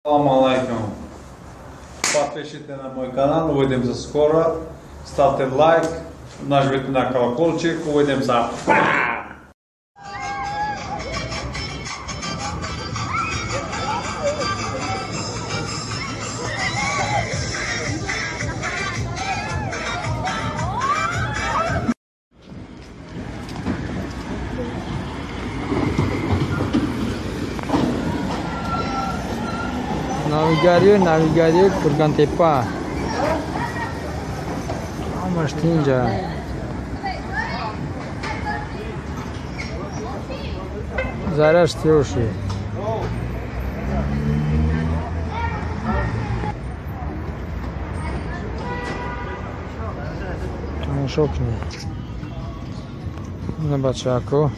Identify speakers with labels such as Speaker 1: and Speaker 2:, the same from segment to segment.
Speaker 1: Салам алейкум. Подпишитесь на мой канал, увидимся скоро. Ставьте лайк, нажмите на колокольчик, увидимся.
Speaker 2: Навигариё, навигариё, Қурғонтеппа. Ҳамаш тинҷа. Зараш тиёши. Тамошо кунед. Ина бачако.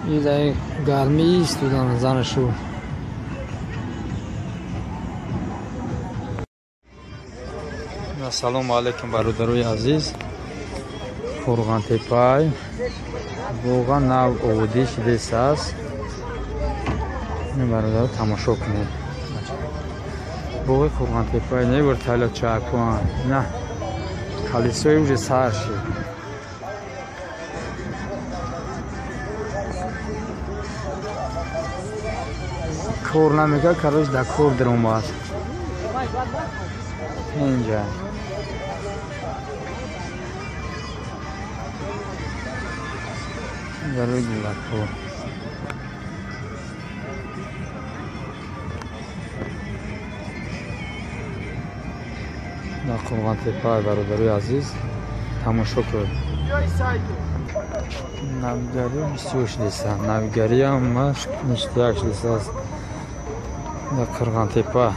Speaker 2: Ида гармӣ истодан занашу. Ассалому алайкум бародарои азиз. Қурғонтеппай боға нав оводӣ шудааст. Ин бародаро тамошо кунед. Боғи Қурғонтеппай не вертолётчакон, на колесои уже сар шуд. Кор намекард, короче, дар кор даромад. Инҷа барои гулакҳо. Дар Қурғонтеппай бародарои азиз тамошо кунед. Навигариҳо бисёр шудааст. Навигариам ништяк шудааст. Дар Қурғонтеппа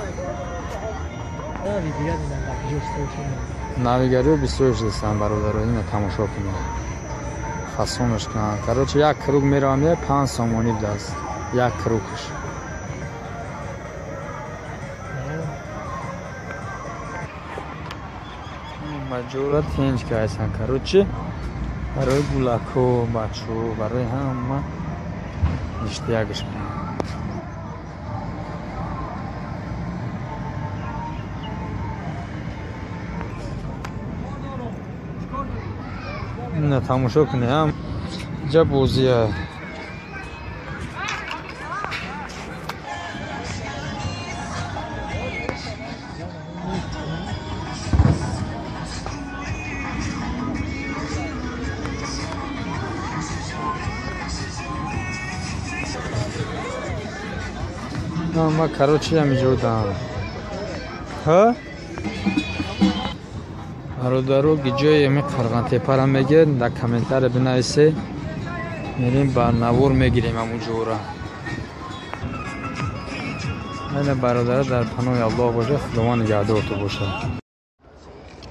Speaker 2: навигариҳо бисёр шудастанд бародаро, ина тамошо кунед, фасонаш кунанд. Короче, як круг меравам, 5 сомонӣ будааст як кругш. Маҷора тинҷ карданд. Короче, барои гулакҳо, бачаҳо, барои ҳама ништякш кунанд. Ина тамошо кунед, ҳам ҷа бозия. Ма короче ҳамиҷодам. Ҳа? Бародаро, ҷои ами Қурғонтеппара мегиред, дар комментария бинависед. Мерем ба навор мегирем ҳамун ҷора. Айна бародаро, дар паноҳи Аллоҳ бошад, Худованд нигаҳдортон бошад.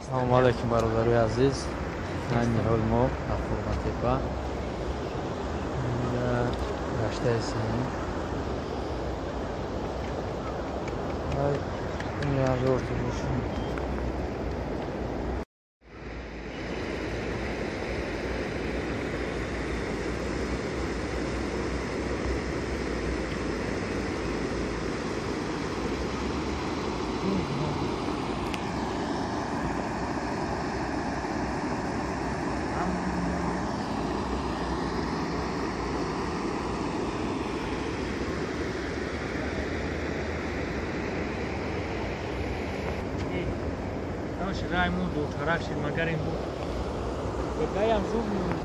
Speaker 2: Салому алайкум бародарои азиз. Айни ҳол мо дар Қурғонтеппа гаштаистем. Нигаҳдортон бошад.
Speaker 3: Раймунду, Тарашин, Магарин. Какая зубная.